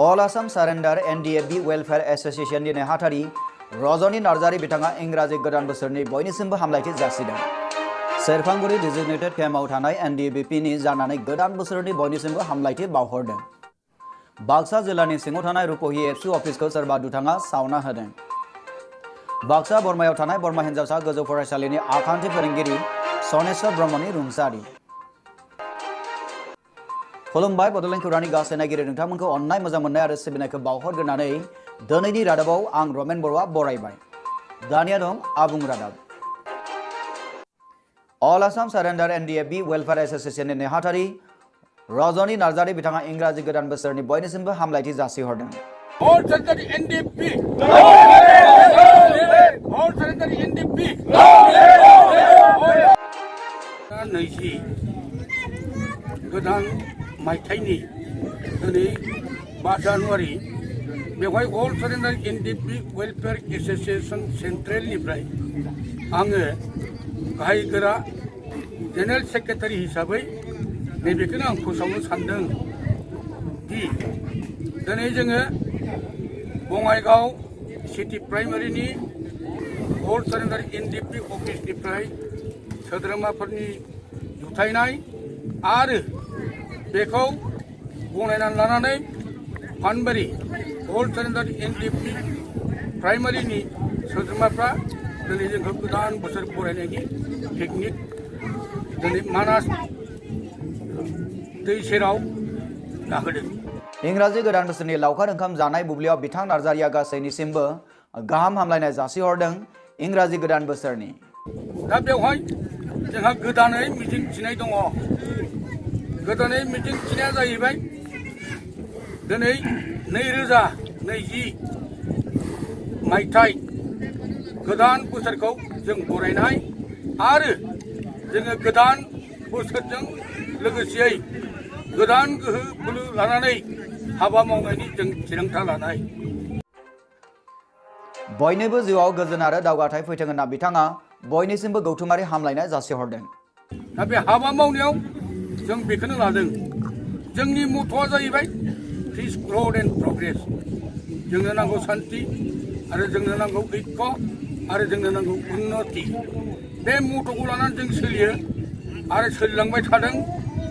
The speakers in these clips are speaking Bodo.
All Assam Surrender NDFB Welfare Association नि नेहाथारि रजनी नार्जारी बिथाङा इंराजि गोदान बोसोरनि बयनिसिमबो हामलायथि जासिदों। सेरफांगुरि डिजिग्नेटेड केम्पआव थानाय NDFB नि जानानै गोदान बोसोरनि बयनिसिमबो हामलायथि बावहरदों। बाक्सा जिल्लानि सिङाव थानाय रुपहि एफसि अफिसखौ सोरबा दुथाङा सावना होदों। बाक्सा बरमायाव थानाय बरमा हिनजावसा गोजौ फरायसालिनि आखान्थि फोरोंगिरि सनेश्वर ब्रह्मनि रुंसारि। खुलुमबाय बड'लेण्ड खौरांनि गासै नायगिरि नोंथांमोनखौ अननाय मोजां मोननाय आरो सिबिनायखौ बावहरग्रोनानै दिनैनि रादाबाव आं रमेन बर'आ बरायबाय। दानिया दं आबुं रादाब। All Assam Surrender NDFB Welfare Association नि नेहाथारि रजनी नार्जारी बिथाङा इंराजि गोदान बोसोरनि बयनिसिमबो हामलायथि जासिहरदों। All surrender NDFB. All surrender NDFB. नैजि गोदान मायथाइनि दिनै 5 जानुवारि बेवहाय अल सारेन्डार NDFB वेलफेयार एसोसिएशन सेन्ट्रेलनिफ्राय आङो गाहाय गोरा जेनेरेल सेक्रेटारि हिसाबै नैबेखौनो आं फोसावनो सानदों दि दिनै जोङो बङाइगाव सिटी प्राइमारिनि अल सारेन्डार NDFB अफिसनिफ्राय सोद्रोमाफोरनि जुथायनाय आरो बेखौ गनायनानै लानानै फानबारि अल सारेन्डार NDFB प्राइमारिनि सोद्रोमाफ्रा दिनै जोंखौ गोदान बोसोर बरायनायनि पिकनिक दिनै मानास दै सेराव गाखोदों। इंराजि गोदान बोसोरनि लावखार ओंखाम जानाय बुब्लियाव बिथां नार्जारिया गासैनिसिमबो गाहाम हामलायनाय जासिहरदों इंराजि गोदान बोसोरनि। दा बेवहाय जोंहा गोदानै मिजिं थिनाय दङ। गोदानै मिजिं थिनाया जाहैबाय दिनै 2020 मायथाइ गोदान बोसोरखौ जों बरायनाय आरो जोङो गोदान बोसोरजों लोगोसेयै गोदान गोहो बोलो लानानै हाबा मावनायनि जों थिरांथा लानाय। बयनिबो जिउआव गोजोन आरो दावगाथाय फैथों होनना बिथाङा बयनिसिमबो गौथुमारि हामलायनाय जासिहरदों। दा बे हाबा मावनायाव जों बेखौनो लादों। जोंनि मथ'आ जाहैबाय पिस ग्र'थ एन्ड प्रग्रेस। जोंनो नांगौ सान्थि आरो जोंनो नांगौ ऐक्य आरो जोंनो नांगौ उन्नति। बे मथ'खौ लानानै जों सोलियो आरो सोलिलांबाय थादों।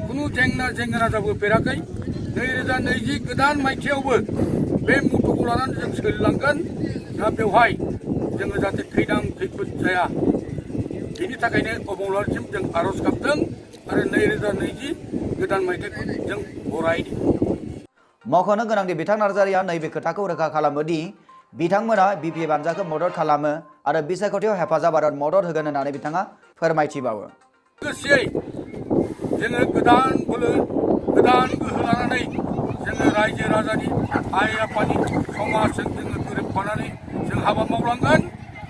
खुनु जेंना जेंगोना जाबोफेराखै। 2020 गोदान मायथाइयावबो बे मथ'खौ लानानै जों सोलिलांगोन। दा बेवहाय जोङो जाहाथे खैदां खैफोद जाया बेनि थाखायनो अबंलावरिसिम जों आर'ज गाबदों आरो 2020 गोदान मायथाइखौ जों बरायदों। मख'नो गोनांदि बिथां नार्जारिया नैबे खोथाखौ रोखा खालामो दि बिथांमोना BPA हानजाखौ मदद खालामो आरो बिसायख'थियाव हेफाजाब आरो मदद होगोन होननानै बिथाङा फोरमायथिबावो। लोगोसेयै जोङो गोदान बोलो गोदान गोहो लानानै जोङो रायजो राजानि आइ आफानि समाजजों जोङो गोरोबफानानै जों हाबा मावलांगोन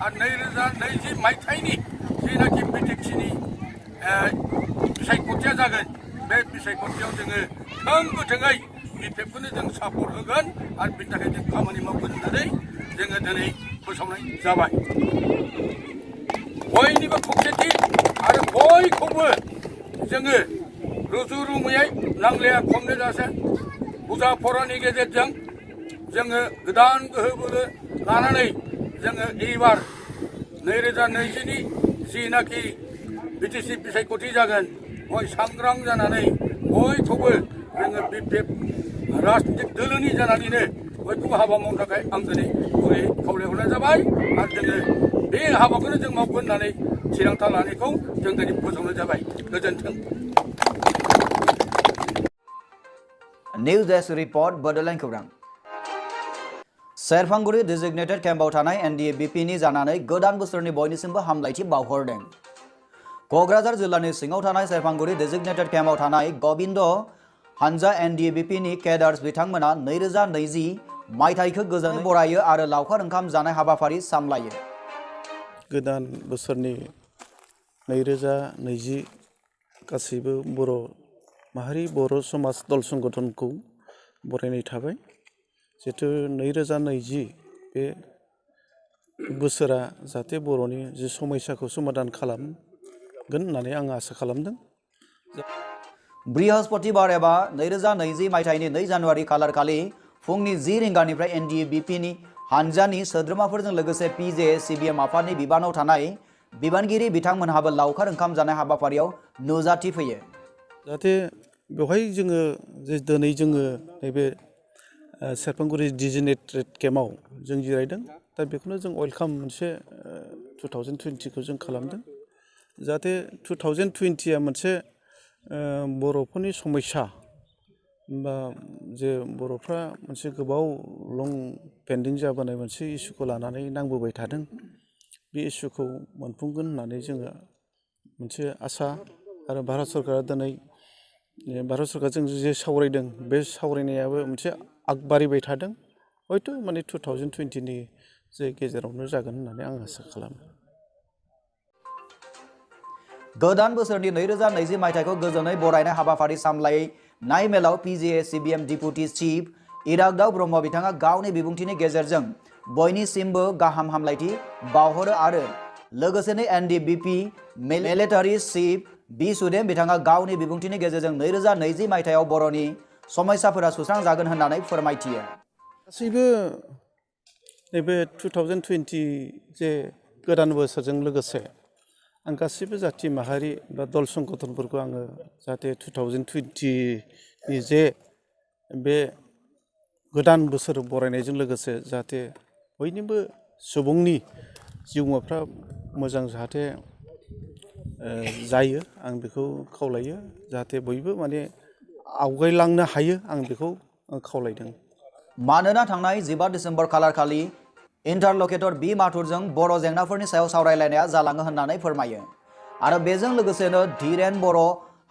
आरो 2020 मायथाइनि जेनाखि बिटिसिनि बिसायख'थिया जागोन बे बिसायख'थियाव जोङो थोंगोथोङै BPFखौनो जों सापर्ट होगोन आरो बिनि थाखाय जों खामानि मावगोन होननानै जोङो दिनै फोसावनाय जाबाय। बयनिबो खौसेथि आरो बयखौबो जोङो रुजु रुमुयै नांलाया खमले जासे फुजा फरानि गेजेरजों जोङो गोदान गोहो बोलो लानानै जोङो एबार 2020 जिनाखि बिटिसि बिसायख'थि जागोन बय सांग्रां जानानै बयखौबो जोङो BPF राजनितिक दोलोनि जानानैनो बयखौबो हाबा मावनो थाखाय आं दिनै गुरै खावलायहरनाय जाबाय आरो जोङो बे हाबाखौनो जों मावगोन होननानै थिरांथा लानायखौ जों दिनै फोसावनाय जाबाय। गोजोन्थों। निउज डेस्क रिपर्ट बड'लेण्ड खौरां। सेरफांगुरि डिजिग्नेटेड केम्पआव थानाय NDFB नि जानानै गोदान बोसोरनि बयनिसिमबो हामलायथि बावहरदों। क'क्राझार जिल्लानि सिङाव थानाय सेरफांगुरि डिजिग्नेटेड केम्पआव थानाय गबिन्द हानजा NDFB नि केडार्स बिथांमोना 2020 मायथाइखौ गोजोनै बरायो आरो लावखार ओंखाम जानाय हाबाफारि सामलायो। गोदान बोसोरनि 2020 गासैबो बर' माहारि बर' समाज दल संगठनखौ बरायनाय थाबाय। जिहेतु 2020 बे बोसोरा जाहाथे बर'नि जि समस्याखौ समाधान खालामगोन होननानै आं आसा खालामदों। बृहस्पतिबार एबा 2020 मायथाइनि 2 जानुवारि खालारखालि फुंनि 10 रिंगानिफ्राय NDA-BP हानजानि सोद्रोमाफोरजों लोगोसे PJA-CBM आफादनि बिबानाव थानाय बिबानगिरि बिथांमोनहाबो लावखार ओंखाम जानाय हाबाफारियाव नुजाथिफैयो। जाहाथे बेवहाय जोङो जे दिनै जोङो नैबे सेरफांगुरि डिजिग्नेटेड केम्पआव जों जिरायदों दा बेखौनो जों वेलकाम मोनसे 2020 जों खालामदों जाहाथे 2020 मोनसे बर'फोरनि समस्या बा जे बर'फ्रा मोनसे गोबाव लं पेन्डिं जाबोनाय मोनसे इस्युखौ लानानै नांबोबाय थादों बे इस्युखौ मोनफुंगोन होननानै जोङो मोनसे आसा आरो भारत सरकारा दिनै भारत सरकारजों जे सावरायदों बे सावरायनायाबो मोनसे आगबारिबाय थादों हयथ' माने 2020 जे गेजेरावनो जागोन होननानै आं आसा खालामो। गोदान बोसोरनि 2020 मायथाइखौ गोजोनै बरायनाय हाबाफारि सामलायनाय मेलाव PJA-CBM डिपुटि चिफ इराग्दाव ब्रह्म बिथाङा गावनि बिबुंथिनि गेजेरजों बयनिसिमबो गाहाम हामलायथि बावहरो आरो लोगोसेनो NDA-BP मिलिटारि चिफ बि सुदेम बिथाङा गावनि बिबुंथिनि गेजेरजों 2020 मायथाइयाव बर'नि समस्याफोरा सुस्रांजागोन होननानै फोरमायथियो। गासैबो नैबे 2020 जे गोदान बोसोरजों लोगोसे आं गासैबो जाथि माहारि बा दल संगठनफोरखौ आङो जाहाथे 2020 जे बे गोदान बोसोर बरायनायजों लोगोसे जाहाथे बयनिबो सुबुंनि जिउमाफ्रा मोजां जाहाथे जायो आं बेखौ खावलायो जाहाथे बयबो माने आवगायलांनो हायो आं बेखौ खावलायदों। मानोना थांनाय 15 डिसेम्बर खालारखालि इन्टारलकेटर बि माथुरजों बर' जेंनाफोरनि सायाव सावरायलायनाया जालाङो होननानै फोरमायो आरो बेजों लोगोसेनो धीरेन बर'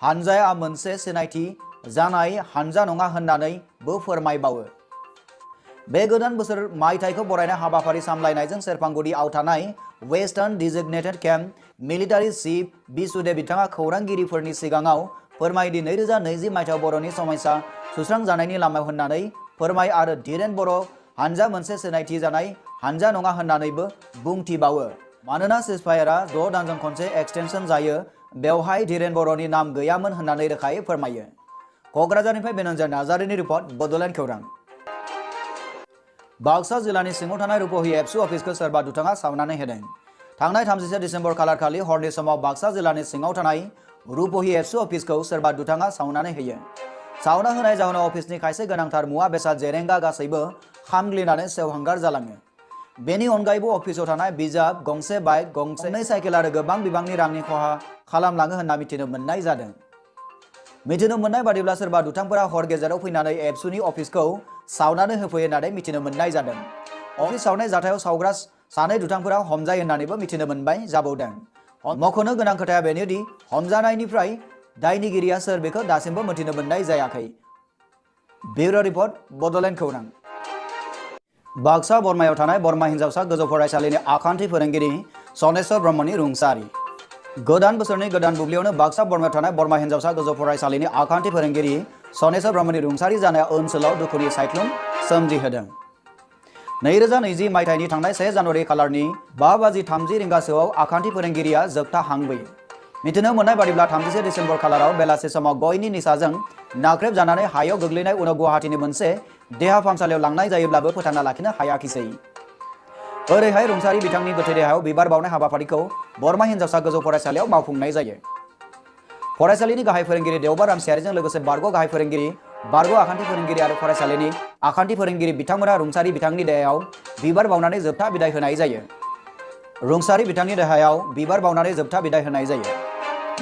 हानजाया मोनसे सिनायथि जानाय हानजा नङा होननानैबो फोरमायबावो। बे गोदान बोसोर मायथाइखौ बरायनाय हाबाफारि सामलायनायजों सेरफांगुरियाव थानाय western designated camp military chief बि सुदेम बिथाङा खौरांगिरिफोरनि सिगाङाव फोरमायदि 2020 मायथाइयाव बर'नि समस्या सुस्रांजानायनि लामायाव होननानै फोरमाय आरो धीरेन बर' हानजा मोनसे सिनायथि जानाय हानजा नङा होननानैबो बुंथिबावो। मानोना सिजफायारआ 6 दानजों खनसे एक्सटेनसन जायो बेवहाय धीरेन बर'नि नाम गैयामोन होननानै रोखायै फोरमायो। क'क्राझारनिफ्राय बेनन्जय नार्जारिनि रिपर्ट बड'लेण्ड खौरां। बाक्सा जिल्लानि सिङाव थानाय रुपहि एबसु अफिसखौ सोरबा दुथाङा सावनानै होदों। थांनाय 31 डिसेम्बर खालारखालि हरनि समाव बाक्सा जिल्लानि सिङाव थानाय रुपहि एबसु अफिसखौ सोरबा दुथाङा सावनानै होयो। सावना होनाय जाहोनाव अफिसनि खायसे गोनांथार मुवा बेसाद जेरेंगा गासैबो खामग्लिनानै सेवहांगार जालाङो। बेनि अनगायैबो अफिसाव थानाय बिजाब गंसे बाइक गंनै साइकेल आरो गोबां बिबांनि रांनि खहा खालामलाङो होनना मिथिनो मोननाय जादों। मिथिनो मोननाय बादिब्ला सोरबा दुथांफोरा हर गेजेराव फैनानै एबसुनि अफिसखौ सावनानै होफैयो होननानै मिथिनो मोननाय जादों। अफिस सावनाय जाथायाव सावग्रा सानै दुथांफोरा हमजायो होननानैबो मिथिनो मोनबाय जाबावदों। मख'नो गोनां खोथाया बेनोदि हमजानायनिफ्राय दायनिगिरिया सोर बेखौ दासिमबो मिथिनो मोननाय जायाखै। ब्युरो रिपर्ट बड'लेण्ड खौरां। बाक्सा बरमायाव थानाय बरमा हिनजावसा गोजौ फरायसालिनि आखान्थि फोरोंगिरि सनेस्वर ब्रह्मनि रुंसारि। गोदान बोसोरनि गोदान बुब्लियावनो बाक्सा बरमायाव थानाय बरमा हिनजावसा गोजौ फरायसालिनि आखान्थि फोरोंगिरि सनेस्वर ब्रह्मनि रुंसारि जानाया ओनसोलाव दुखुनि सायख्लुम सोमजिहोदों। 2020 मायथाइनि थांनाय 1 जानुवारि खालारनि 5:30 रिंगासोआव आखान्थि फोरोंगिरिया जोबथा हांबोयो। मिथिनो मोननाय बादिब्ला 31 डिसेम्बर खालाराव बेलासि समाव गयनि निसाजों नाख्रेब जानानै हायाव गोग्लैनाय उनाव गुवाहाटीनि मोनसे देहा फाहामसालियाव लांनाय जायोब्लाबो फोथांना लाखिनो हायाखिसै। ओरैहाय रुंसारि बिथांनि गोथै देहायाव बिबार बावनाय हाबाफारिखौ बरमा हिनजावसा गोजौ फरायसालियाव मावफुंनाय जायो। फरायसालिनि गाहाय फोरोंगिरि देवबार रामसियारिजों लोगोसे बारग' गाहाय फोरोंगिरि बारग' आखान्थि फोरोंगिरि आरो फरायसालिनि आखान्थि फोरोंगिरि बिथांमोना रुंसारि बिथांनि देहायाव बिबार बावनानै जोबथा बिदाय होनाय जायो। रुंसारि बिथांनि देहायाव बिबार बावनानै जोबथा बिदाय होनाय जायो।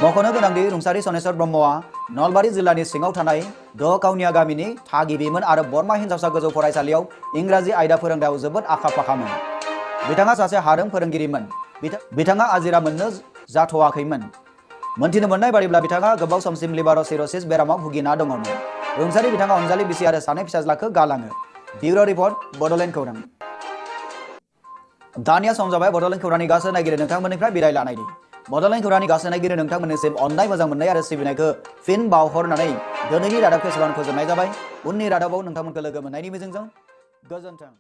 मख'नो गोनांदि रुंसारि सनेस्वर ब्रह्मआ नलबारि जिल्लानि सिङाव थानाय दहकाउनिया गामिनि थागिबिमोन आरो बरमा हिनजावसा गोजौ फरायसालियाव इंराजि आयदा फोरोंनायाव जोबोद आखा फाखामोन। बिथाङा सासे हारों फोरोंगिरिमोन। बिथाङा आजिरा मोननो जाथ'वाखैमोन। मोनथिनो मोननाय बादिब्ला बिथाङा गोबाव समसिम लिभार सिर'सिस बेरामाव भुगिना दङमोन। रुंसारि बिथाङा अनजालि बिसि आरो सानै फिसाज्लाखौ गालाङो। ब्युरो रिपर्ट बड'लेण्ड खौरां। दानिया सम जाबाय बड'लेण्ड खौरांनि गासै नायगिरि नोंथांमोननिफ्राय बिदाय लानायनि। बड'लेण्ड खौरांनि गासै नायगिरि नोंथांमोननिसिम अननाय मोजां मोननाय आरो सिबिनायखौ फिन बावहरनानै दिनैनि रादाबखौ एसेबां फोजोबनाय जाबाय। उननि रादाबाव नोंथांमोनखौ लोगो मोननायनि मिजिंजों गोजोन्थों।